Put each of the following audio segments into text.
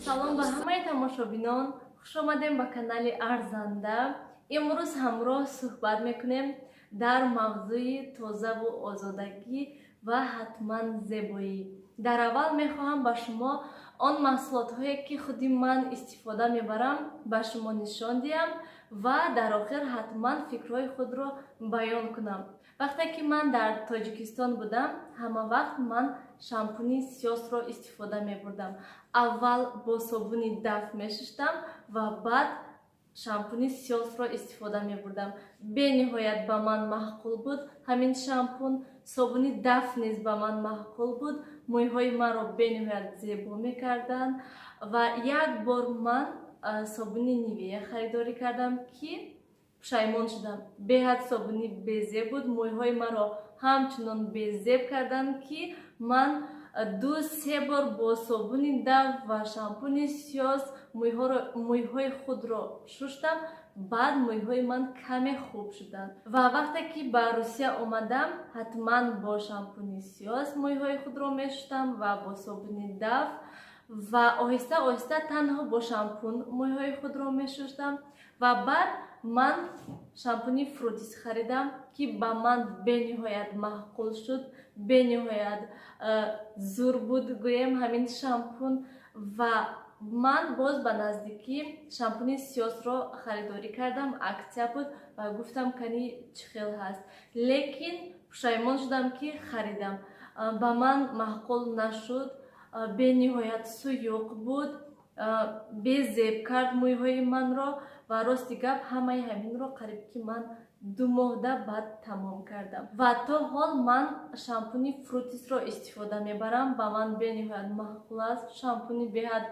Салом ба ҳамаи тамошобинон, хуш омадем ба канали Арзанда. Имрӯз ҳамроҳ суҳбат мекунем дар мавзӯи тозаву озодагӣ ва ҳатман зебоӣ. Дар аввал мехоҳам ба шумо он маҳсулотҳое, ки худи ман истифода мебарам, ба шумо нишон диҳам ва дар охир ҳатман фикрҳои худро баён кунам. Вақте ки ман дар Тоҷикистон будам, ҳама вақт ман шампуни Сиёсро истифода мебурдам. Аввал бо собуни Даф мешуштам ва баъд шампуни Сиёсро истифода мебурдам. Бениҳоят ба ман маъқул буд ҳамин шампун. Собуни Даф низ ба ман маъқул буд, мӯйҳои маро бениҳоят зебо мекарданд. Ва як бор ман собуни Нивея харидорӣ кардам, ки пушаймон шудам. Беҳад собуни безеб буд, мӯйҳои маро ҳамчунон безеб карданд, ки ман 2-3 бор бо собуни Даф ва шампуни Сиёс мӯйҳои худро шуштам, баъд мӯйҳои ман каме хуб шуданд. Ва вақте ки ба Русия омадам, ҳатман бо шампуни Сиёс мӯйҳои худро мешуштам ва бо собуни Даф ва оҳиста оҳиста танҳо бо шампун мӯйҳои худро мешуштам. Ва баъд ман шампуни Фрутис харидам, ки ба ман бениҳоят маъқул шуд, бениҳоят зур буд, гӯем, ҳамин шампун. Ва ман боз ба наздикӣ шампуни Сиёсро харидорӣ кардам, акция буд ва гуфтам, кани чӣ хел ҳаст, лекин пушаймон шудам, ки харидам. Ба ман маъқул нашуд, бениҳоят суюқ буд, безеб кард мӯйҳои манро. Ва рости гап, ҳамаи ҳаминро қариб ки ман 2 моҳда баъд тамом кардам. Ва то ҳол ман шампуни Фрутисро истифода мебарам, ба ман бениҳоят маъқул аст, шампуни беҳад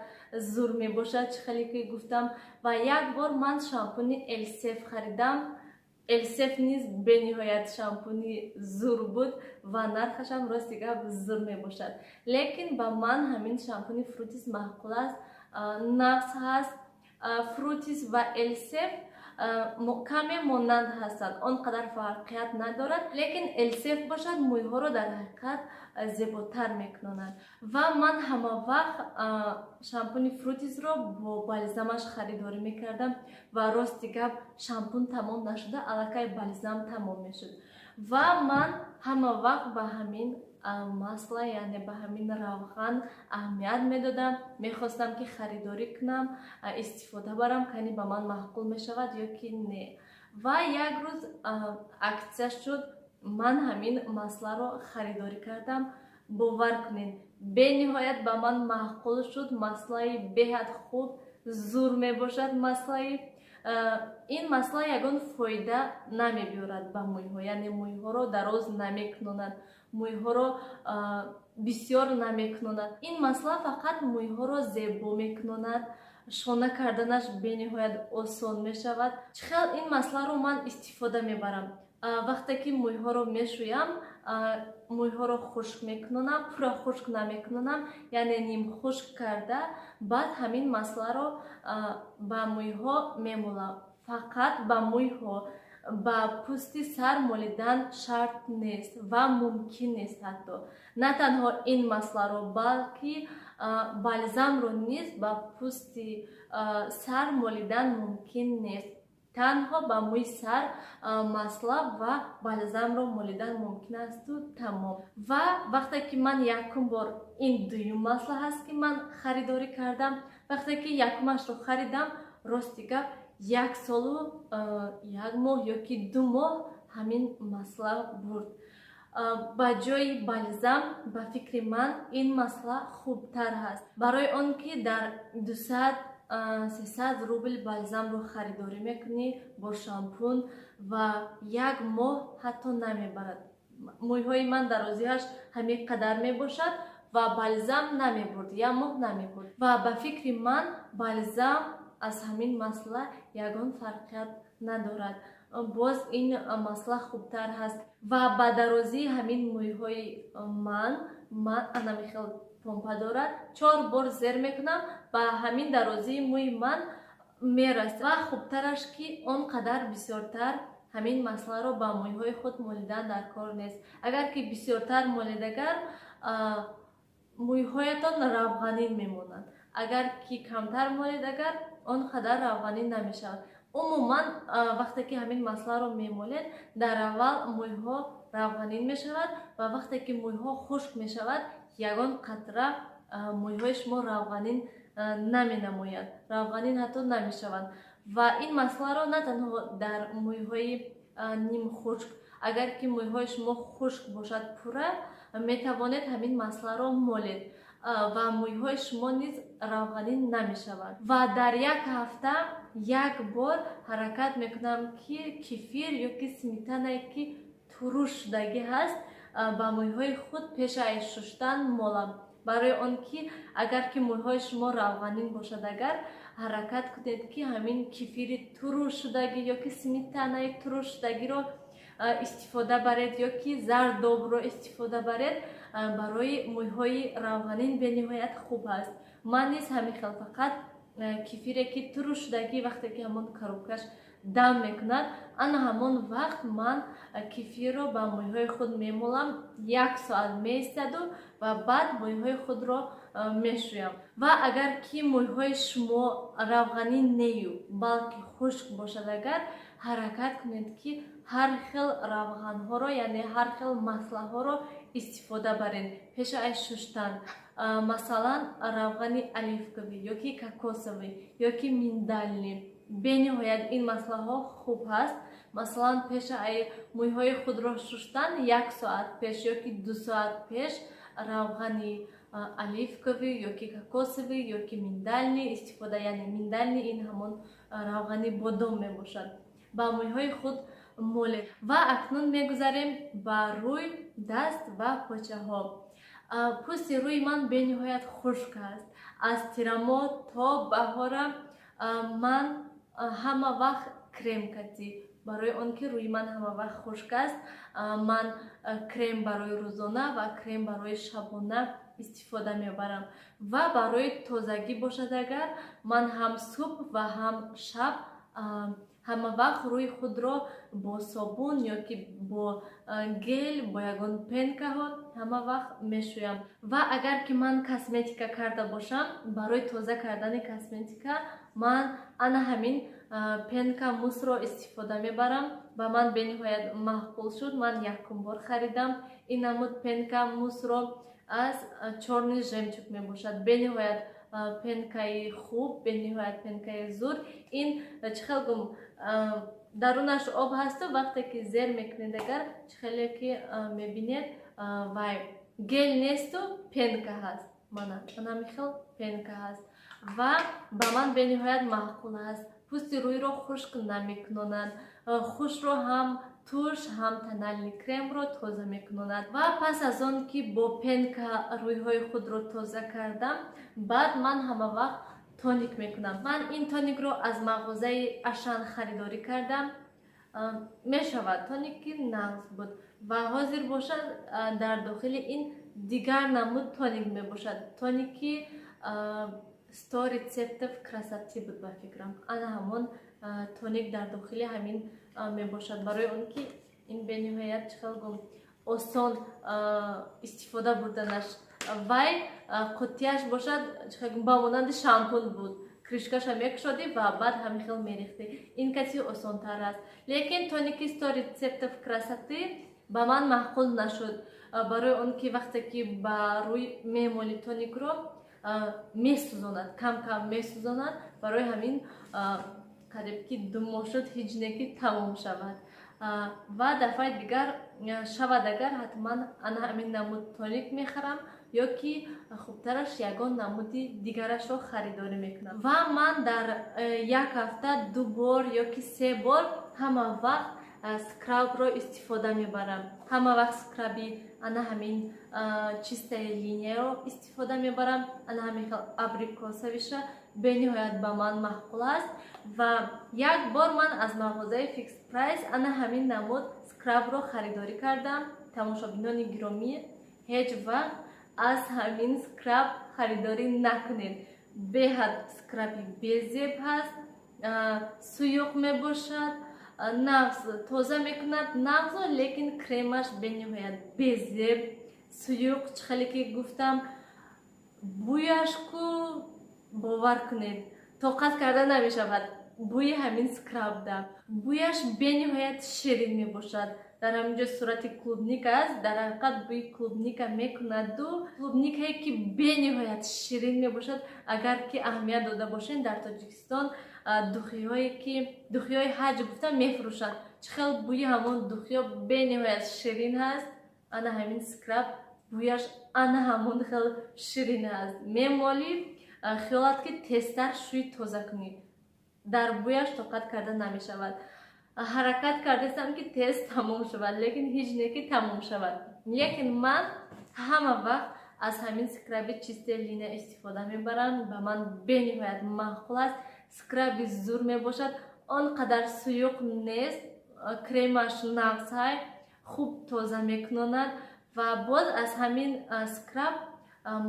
зур мебошад, чӣ хеле ки гуфтам. Ва як бор ман шампуни Элсеф харидам. Элсеф низ бениҳоят шампуни зур буд ва нархашам, рости гап, зур мебошад, лекин ба ман ҳамин шампуни Фрутис маъқул аст, нағз ҳаст. Фрутис ва Элсеф каме монанд ҳастанд, он қадар фарқият надорад, лекин Элсеф бошад, мӯйҳоро дар ҳақиқат зеботар мекунонад. Ва ман ҳама вақт шампуни Фрутисро бо бальзамаш харидорӣ мекардам ва рости гап, шампун тамом нашуда, аллакай бальзам тамом мешуд. Ва ман ҳама вақт ба ҳамин масла, яъне ба ҳамин равған аҳамият медодам, мехостам, ки харидорӣ кунам, истифода барам, кани ба ман маъқул мешавад ё ки не. Ва як рӯз акция шуд, ман ҳамин масларо харидорӣ кардам. Бовар кунед, бениҳоят ба ман маъқул шуд. Маслаи беҳад хуб, зур мебошад. Маслаи ин масла ягон фоида намебиёрад ба мӯйҳо, яъне мӯйҳоро дароз намекунонад, мӯйҳоро бисёр намекунонад. Ин масла фақат мӯйҳоро зебо мекунонад, шона карданаш бениҳоят осон мешавад. Чӣ хел ин масларо ман истифода мебарам? Вақте ки мӯйҳоро мешӯям, мӯйҳоро хушк мекунонам, пурра хушк намекунонам, яъне нимхушк карда, баъд ҳамин масларо ба мӯйҳо мемолам. Фақат ба мӯйҳо, ба пӯсти сар молидан шарт нест ва мумкин нест. Ҳатто на танҳо ин масларо, балки бальзамро низ ба пӯсти сар молидан мумкин нест. Танҳо ба мӯи сар масла ва бальзамро молидан мумкин асту тамом. Ва вақте ки ман якум бор, ин дуюм масла ҳаст, ки ман харидорӣ кардам, вақте ки якумашро харидам, рости гап, як солу як моҳ ё ки 2 моҳ ҳамин масла бурд. Ба ҷои бальзам, ба фикри ман, ин масла хубтар ҳаст, барои он ки дар 200-300 рубл бальзамро харидорӣ мекунӣ бо шампун ва як моҳ ҳатто намебарад. Мӯйҳои ман дарозиаш ҳамин қадар мебошад ва бальзам намебурд, як моҳ намебурд. Ва ба фикри ман, бальзам аз ҳамин масла ягон фарқият надорад, боз ин масла хубтар ҳаст. Ва ба дарозии ҳамин мӯйҳои ман анамихел помпа дорад, чор бор зер мекунам, ба ҳамин дарозии мӯи ман мерасад. Ва хубтараш, ки он қадар бисёртар ҳамин масларо ба мӯйҳои худ молидан дар кор нест. Агар ки бисёртар молидагар, мӯйҳоятон равғанин мемонанд. Агар ки камтар молед, агар он қадар равғанин намешавад. Умуман, вақте ки ҳамин масларо мемолед, дар аввал мӯйҳо равғанин мешавад ва вақте ки мӯйҳо хушк мешавад, ягон қатра мӯйҳои шумо равғанин наменамояд, равғанин ҳатто намешаванд. Ва ин масларо на танҳо дар мӯйҳои нимхушк, агар ки мӯйҳои шумо хушк бошад пурра, метавонед ҳамин масларо молед ва мӯйҳои шумо низ равғанин намешавад. Ва дар як ҳафта як бор ҳаракат мекунам, ки кефир ё ки сметанае, ки туруш шудагӣ ҳаст, ба мӯйҳои худ пешаи шуштан молам. Барои он ки агар ки мӯйҳои шумо равғанин бошад, агар ҳаракат кунед, ки ҳамин кефири туруш шудагӣ ё ки сметанаи туруш шудагиро истифода баред ё ки зардобро истифода баред, барои мӯйҳои равғанин бениҳоят хуб аст. Ман низ ҳамин хел, фақат кефире, ки туруш шудагӣ, вақте ки ҳамон коробкаш дам мекунад, ана ҳамон вақт ман кефирро ба мӯйҳои худ мемолам, як соат меистаду ва баъд мӯйҳои худро мешӯям. Ва агар ки мӯйҳои шумо равғанин нею, балки хушк бошад, агар ҳаракат кунед, ки ҳар хел равғанҳоро, яъне ҳар хел маслаҳоро истифода баред пеша аз шуштан. Масалан, равғани оливковый ё ки кокосовый ё ки миндальный, бениҳоят ин маслаҳо хуб ҳаст. Масалан, пеша ай мӯйҳои худро шуштан як соат пеш ё ки 2 соат пеш равғани оливковый ё ки кокосовый ё ки миндальный истифода, яъне миндальный ин ҳамон равғани бодом мебошад, ба мӯйҳои худ молед. Ва акнун мегузарем ба рӯй, даст ва почаҳо. Пӯсти рӯи ман бениҳоят хушк аст. Аз тирамоҳ то баҳора ман ҳама вақт крем катӣ. Барои он ки рӯи ман ҳама вақт хушк аст, ман крем барои рӯзона ва крем барои шабона истифода мебарам. Ва барои тозагӣ бошад, агар ман ҳам субҳ ва ҳам шаб ҳама вақт рӯи худро бо собун ё ки бо гел, бо ягон пенкаҳо ҳама вақт мешӯям. Ва агар ки ман косметика карда бошам, барои тоза кардани косметика ман ана ҳамин пенка муссро истифода мебарам. Ба ман бениҳоят маъқул шуд. Ман якум бор харидам ин намуд пенка муссро, аз «Чёрный жемчуг» мебошад. Бениҳоят пенкаи хуб, бениҳоят пенкаи зур. Ин, чӣ хел гум, дарунаш об ҳасту вақте ки зер мекунед, агар чӣ хеле ки мебинед, вай гел несту, пенка ҳаст. Мана анами хел пенка ҳаст ва ба ман бениҳоят маъқул аст. Пӯсти рӯйро хушк намекунонад, хушро ҳам тушь, ҳам тональный кремро тоза мекунонад. Ва пас аз он ки бо пенка рӯйҳои худро тоза кардам, баъд ман ҳама вақт тоник мекунам. Ман ин тоникро аз мағозаи Ашан харидорӣ кардам. Мешавад, тоники нағз буд. Ва ҳозир бошад, дар дохили ин дигар намуд тоник мебошад. Тоники «100 рецептов красоты» буд, ба фикрам, ана ҳамон тоник дар дохили ҳамин мебошад. Барои он ки ин бениҳоят, чӣ хел гум, осон истифода бурданаш. Вай қуттияш бошад, ба монанди шампун буд, крышкаша мекушодӣ ва баъд ҳамин хел мерехтӣ. Ин каси осонтар аст. Лекин тоники «100 рецептов красоты» ба ман маъқул нашуд, барои он ки вақте ки ба рӯй мемоли, тоникро месӯзонад, кам кам месӯзонад. Барои ҳамин қариб ки 2 моҳ шуд, ҳеҷ не ки тамом шавад. Ва дафъаи дигар шавад, агар ҳатман ана ҳамин намуд тоник мехарам ё ки хубтараш ягон намуди дигарашро харидорӣ мекунам. Ва ман дар як ҳафта ду бор ё ки се бор ҳама вақт скрабро истифода мебарам. Ҳама вақт скраби ана ҳамин «Чистая линияро» истифода мебарам, ана ҳамин хел абрикосовыйша, бениҳоят ба ман маъқул аст. Ва як бор ман аз мағозаи Фикс Прайс ана ҳамин намуд скрабро харидорӣ кардам. Тамошобинони гиромӣ, ҳеҷ вақт аз ҳамин скраб харидорӣ накунед. Беҳад скраби безеб ҳаст, суюқ мебошад, нағз тоза мекунад, нағзо, лекин кремаш бениҳоят безеб, суюқ, чӣ хеле ки гуфтам, бӯяш ку. Бовар кунед, тоқат карда намешавад бӯи ҳамин скрабда. Бӯяш бениҳоят ширин мебошад. Дар ҳамин ҷо сурати клубника аст, дар ҳақиқат бӯи клубника мекунаду клубникае, ки бениҳоят ширин мебошад. Агар ки аҳамият дода бошед, дар Тоҷикистон духиҳое, ки духиҳои ҳаҷ гуфта мефурӯшанд, чӣ хел бӯи ҳамон духиҳо бениҳоят ширин ҳаст, ана ҳамин скраб бӯяш ана ҳамон хел ширин аст. Мемолӣ, хиёлат, ки тезтар шӯи, тоза кунӣ. Дар бӯяш тоқат карда намешавад. Ҳаракат кардастам, ки тез тамом шавад, лекин ҳеҷ не, ки тамом шавад. Лекин ман ҳама вақт аз ҳамин скраби «Чистая линия» истифода мебарам. Ба ман бениҳоят маъқул аст, скраби зур мебошад, он қадар суюқ нест, кремаш нағзҳай, хуб тоза мекунонад. Ва боз аз ҳамин скраб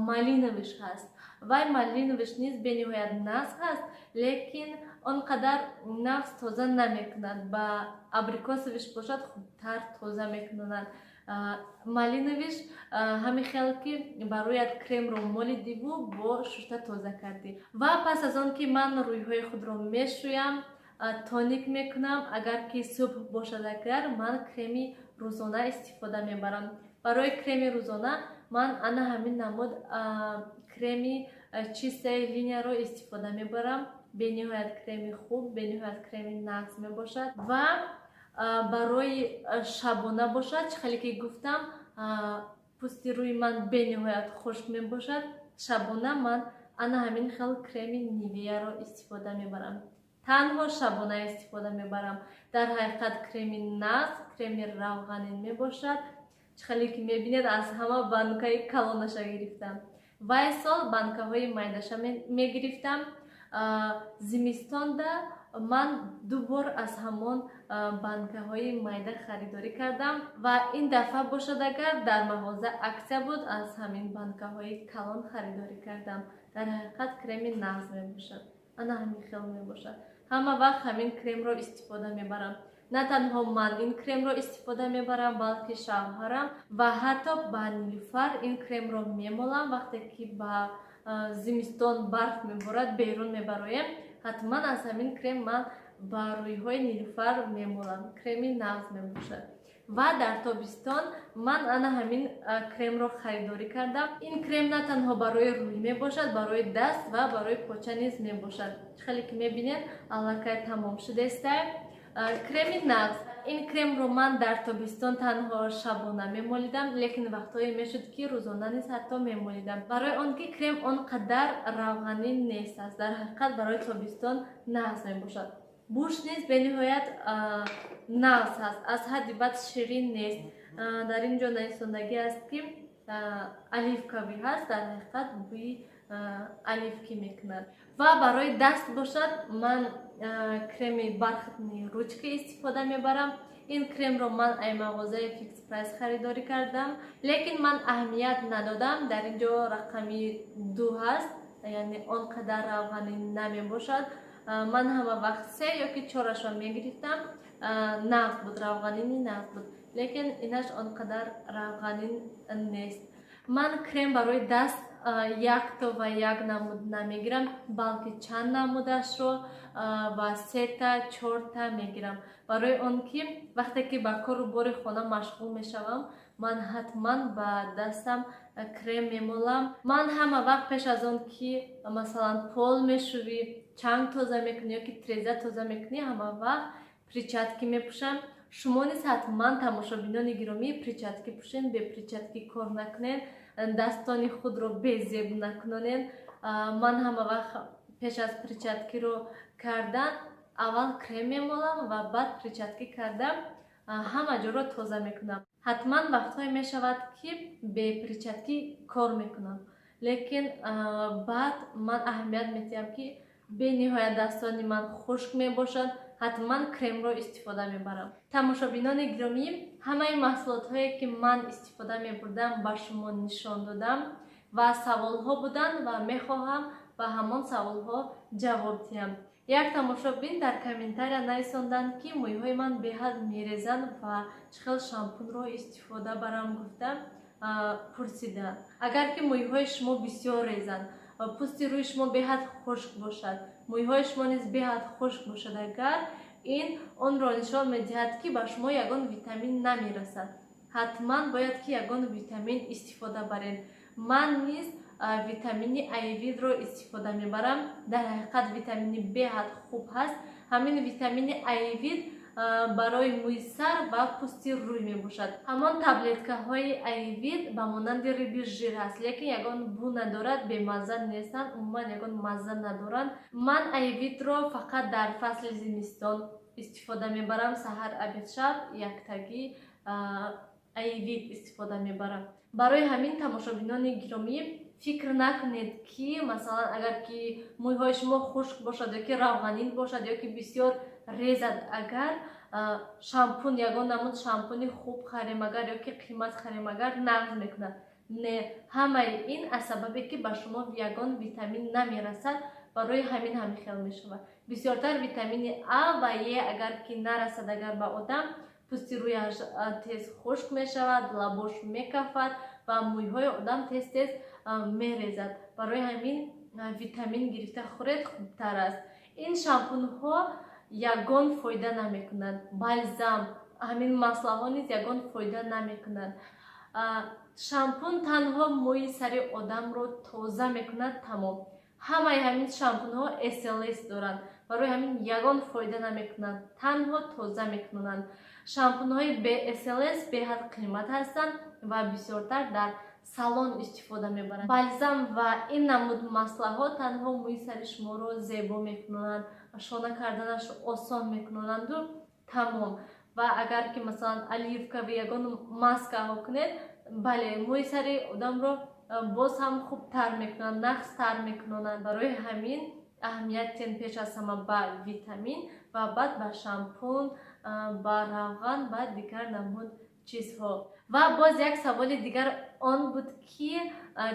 малиновый ш ҳаст. Вай малиновый ш низ бениҳоят нағз ҳаст, лекин он қадар нағз тоза намекунад. Ба абрикосовый ш бошад, хубтар тоза мекунонад. Малиновый ш ҳамин хел, ки ба рӯят кремро молидиву бо шушта тоза кардӣ. Ва пас аз он ки ман рӯйҳои худро мешӯям, тоник мекунам. Агар ки субҳ бошад, агар ман креми рӯзона истифода мебарам. Барои креми рӯзона ман ана ҳамин намуд креми «Чистая линия» ро истифода мебарам. Бениҳоят креми хуб, бениҳоят креми нағз мебошад. Ва барои шабона бошад, чӣ хеле ки гуфтам, пӯсти рӯи ман бениҳоят хушк мебошад, шабона ман ана ҳамин хел креми Нивеяро истифода мебарам. Танҳо шабона истифода мебарам. Дар ҳақиқат креми нағз, креми равғанин мебошад. Чӣ хеле ки мебинед, аз ҳама банкаи калонаша гирифтам. Вай сол банкаҳои майдаша мегирифтам. Зимистонда ман ду бор аз ҳамон банкаҳои майда харидорӣ кардам ва ин дафъа бошад, агар дар мағоза аксия буд, аз ҳамин банкаҳои калон харидорӣ кардам. Дар ҳақиқат креми нағз мебошад, ана ҳамин хел мебошад. Ҳама вақт ҳамин кремро истифода мебарам. На танҳо ман ин кремро истифода мебарам, балки шавҳарам ва ҳатто ба Нилуфар ин кремро мемолам. Вақте ки ба зимистон барф меборад, берун мебароем, ҳатман аз ҳамин крем ман ба рӯйҳои Нилуфар мемолам. Креми нағз мебошад. Ва дар тобистон ман ана ҳамин кремро харидорӣ кардам. Ин крем на танҳо барои рӯй мебошад, барои даст ва барои поча низ мебошад. Хеле ки мебинед, аллакай тамом шудааста. Креми нағз. Ин кремро ман дар тобистон танҳо шабона мемолидам, лекин вақтҳое мешуд, ки рӯзона низ ҳатто мемолидам, барои он ки крем он қадар равғанӣ нест аст. Дар ҳақиқат барои тобистон нағз мебошад. Бӯш низ бениҳоят нағз ҳаст, аз ҳадди бад ширин нест. Дар ин ҷо нависондагӣ аст, ки оливковый ҳаст, дар ҳақиқат бӯи оливки мекунад. Ва барои даст бошад, ман креми «Бархатные ручки» истифода мебарам. Ин кремро ман ай мағозаи Фикс Прайс харидорӣ кардам, лекин ман аҳамият надодам. Дар ин ҷо рақами 2 ҳаст, яъне он қадар равғанӣ намебошад. Ман ҳама вақт се ё ки чорашро мегирифтам. Нағз буд, равғанини нағз буд, лекин инаш он қадар равғанин нест. Ман крем барои даст якто ва як намуд намегирам, балки чанд намудашро ва сета, чорта мегирам, барои он ки вақте ки ба кору бори хона машғул мешавам, ман ҳатман ба дастам крем мемолам. Ман ҳама вақт пеш аз он ки, масалан, пол мешӯвӣ, чанг тоза мекунӣ ё ки треза тоза мекунӣ, ҳама вақт перчатки мепӯшам. Шумо низ ҳатман, тамошобинони гиромӣ, перчатки пӯшен, бе перчатки кор накунед, дастони худро безеб накунонед. Ман ҳама вақт пеш аз перчаткиро кардан аввал крем мемолам ва баъд перчатки карда ҳама ҷоро тоза мекунам. Ҳатман вақтҳое мешавад, ки бе перчатки кор мекунам, лекин баъд ман аҳамият медиҳам, ки бениҳоят дастони ман хушк мебошад, ҳатман кремро истифода мебарам. Тамошобинони гиромӣ, ҳамаи маҳсулотҳое, ки ман истифода мебурдам, ба шумо нишон додам ва саволҳо буданд ва мехоҳам ба ҳамон саволҳо ҷавоб диҳам. Як тамошобин дар комментария нависонданд, ки мӯйҳои ман беҳад мерезанд ва чӣ хел шампунро истифода барам гуфта пурсиданд. Агар ки мӯйҳои шумо бисёр резанд пӯсти рӯи шумо беҳад хушк бошад, мӯйҳои шумо низ беҳад хушк бошад, агар ин онро нишон медиҳад, ки ба шумо ягон витамин намерасад. Ҳатман бояд ки ягон витамин истифода баред. Ман низ витамини Аевитро истифода мебарам. Дар ҳақиқат витамини беҳад хуб ҳаст. Ҳамин витамини Аевит барои мӯи сар ва пӯсти рӯй мебошад. Ҳамон таблеткаҳои Аевит ба монанди рыби жир ҳаст, лекин ягон бӯ надорад, бемазза нестанд, умуман ягон мазза надоранд. Ман Аевитро фақат дар фасли зимистон истифода мебарам. Саҳар, обед, шаб яктагӣ Аевит истифода мебарам. Барои ҳамин, тамошобинони гиромӣ, фикр накунед, ки масалан, агар ки мӯйҳои шумо хушк бошад ё ки равғанин бошад, ё ки бисёр резад, агар шампун, ягон намуд шампуни хуб харем агар ё ки қимат харем агар, нағз мекунад. Не, ҳамаи ин аз сабабе ки ба шумо ягон витамин намерасад, барои ҳамин ҳамин хел мешавад. Бисёртар витамини А ва Е агар ки нарасад агар ба одам, пӯсти рӯяш тез хушк мешавад, лабош мекафад ва мӯйҳои одам тез тез мерезад. Барои ҳамин витамин гирифта хӯред, хубтар аст. Ин шампунҳо ягон фоида намекунанд, бальзам, ҳамин маслаҳо низ ягон фоида намекунанд. Шампун танҳо мӯи сари одамро тоза мекунад, тамом. Ҳамаи ҳамин шампунҳо СЛС доранд, барои ҳамин ягон фоида намекунанд, танҳо тоза мекунанд. Шампунҳои бе СЛС беҳад қимат ҳастанд ва бисёртар дар салон истифода мебаранд. Бальзам ва ин намуд маслаҳо танҳо мӯи сари шуморо зебо мекунанд, шона карданаш осон мекунанду тамом. Ва агар ки масалан оливковый ягон маскаҳо кунед, бале, мӯи сари одамро боз ҳам хубтар мекунанд, нағзтар мекунонанд. Барои ҳамин аҳамият тен пеш аз ҳама ба витамин ва баъд ба шампун, ба равған ва дигар намуд чизҳо. Ва боз як саволи дигар он буд, ки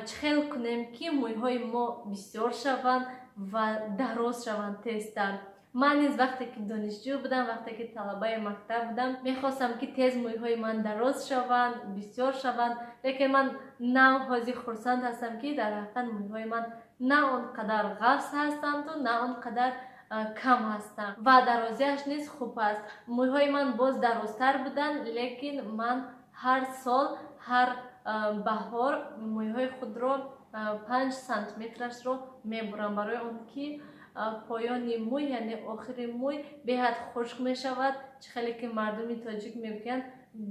чӣ хел кунем, ки мӯйҳои мо бисёр шаванд ва дароз шаванд тезтар. Ман низ вақте ки донишҷӯ будам, вақте ки талабаи мактаб будам, мехостам, ки тез мӯйҳои ман дароз шаванд, бисёр шаванд, лекин ман нав ҳозир хурсанд ҳастам, ки дар ҳақиқат мӯйҳои ман на он қадар ғафз ҳастанду на он қадар кам ҳастанд ва дарозиаш низ хуб аст. Мӯйҳои ман боз дарозтар буданд, лекин ман ҳар сол, ҳар баҳор мӯйҳои худро 5 сантиметрашро мебурам, барои он ки поёни мӯй, яъне охири мӯй беҳад хушк мешавад. Чӣ хеле ки мардуми тоҷик мегӯянд,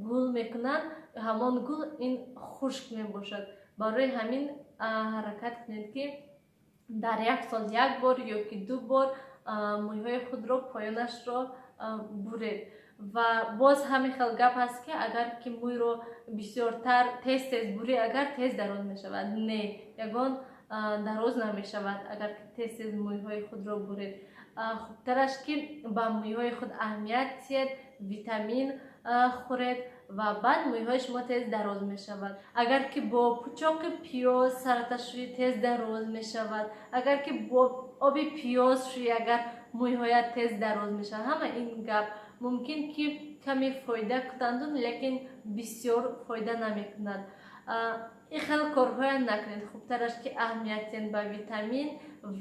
гул мекунанд, ҳамон гул ин хушк мебошад. Барои ҳамин ҳаракат кунед, ки дар як сол як бор ё ки ду бор мӯйҳои худро поёнашро буред. Ва боз ҳамин хел гап ҳаст, ки агар ки мӯйро бисёртар тез тез бурӣ агар, тез дароз мешавад. Не, ягон дароз намешавад, агар ки тез тез мӯйҳои худро буред. Хубтараш ки ба мӯйҳои худ аҳамият диҳед, витамин хӯред ва баъд мӯйҳои шумо тез дароз мешавад. Агар ки бо пучоқи пиёз сарата шӯӣ, тез дароз мешавад. Агар ки бо оби пиёз шӯӣ агар, мӯйҳоят тез дароз мешавад. Ҳама ин гап мумкин ки каме фоида кунанду, лекин бисёр фоида намекунад. Ин хел корҳоя накунед. Хубтараш ки аҳамият диҳед ба витамин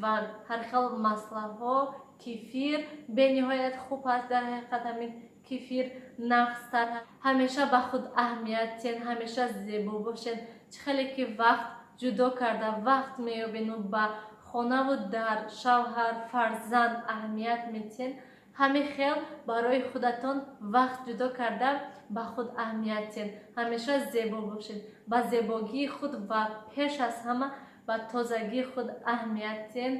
ва ҳар хел маслаҳо. Кефир бениҳоят хуб аст, дар ҳақиқат ҳамин кефир нағзтар. Ҳамеша ба худ аҳамият диҳед, ҳамеша зебо бошед. Чӣ хеле ки вақт ҷудо карда, вақт меёбену ба хонаву дар, шавҳар, фарзанд аҳамият медиҳед, ҳамин хел барои худатон вақт ҷудо карда, ба худ аҳамият диҳед, ҳамеша зебо бошед. Ба зебогии худ ва пеш аз ҳама ба тозагии худ аҳамият диҳед.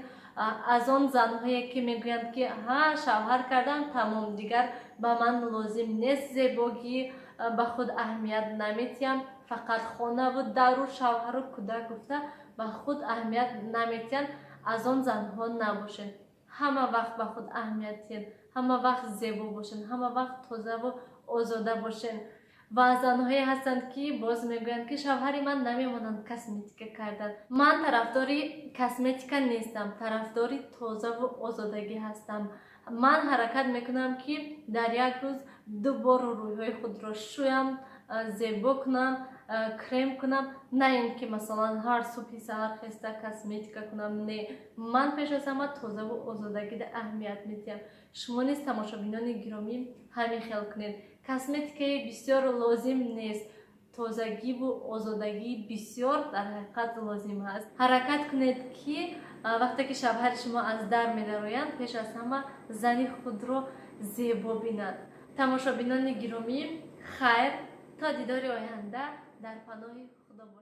Аз он занҳое ки мегӯянд, ки ҳа, шавҳар кардам, тамом, дигар ба ман лозим нест зебогӣ, ба худ аҳамият намедиҳам, фақат хонаву дару шавҳару кӯдак гуфта ба худ аҳамият намедиҳанд, аз он занҳо набошед. Ҳама вақт ба худ аҳамият диҳед, ҳама вақт зебо бошед, ҳама вақт тозаву озода бошед. Ва занҳое ҳастанд, ки боз мегӯянд, ки шавҳари ман намемонанд косметика кардан. Ман тарафдори косметика нестам, тарафдори тозаву озодагӣ ҳастам. Ман ҳаракат мекунам, ки дар як рӯз ду бор рӯйҳои худро шӯям, зебо кунам. крем кунам, на ин ки, масалан, ҳар субҳи саҳар хеста косметика кунам. Не, ман пеш аз ҳама тозаву озодагида аҳамият медиҳам. Шумо низ, тамошобинони гиромӣ, ҳамин хел кунед. Косметикаи бисёр лозим нест, тозагиву озодагӣ бисёр дар ҳақиқат лозим аст. Ҳаракат кунед, ки вақте ки шавҳари шумо аз дар медароянд, пеш аз ҳама зани худро зебо бинад. Тамошобинони гиромӣ, хайр, то дидори оянда дар паноҳи Худо бошед.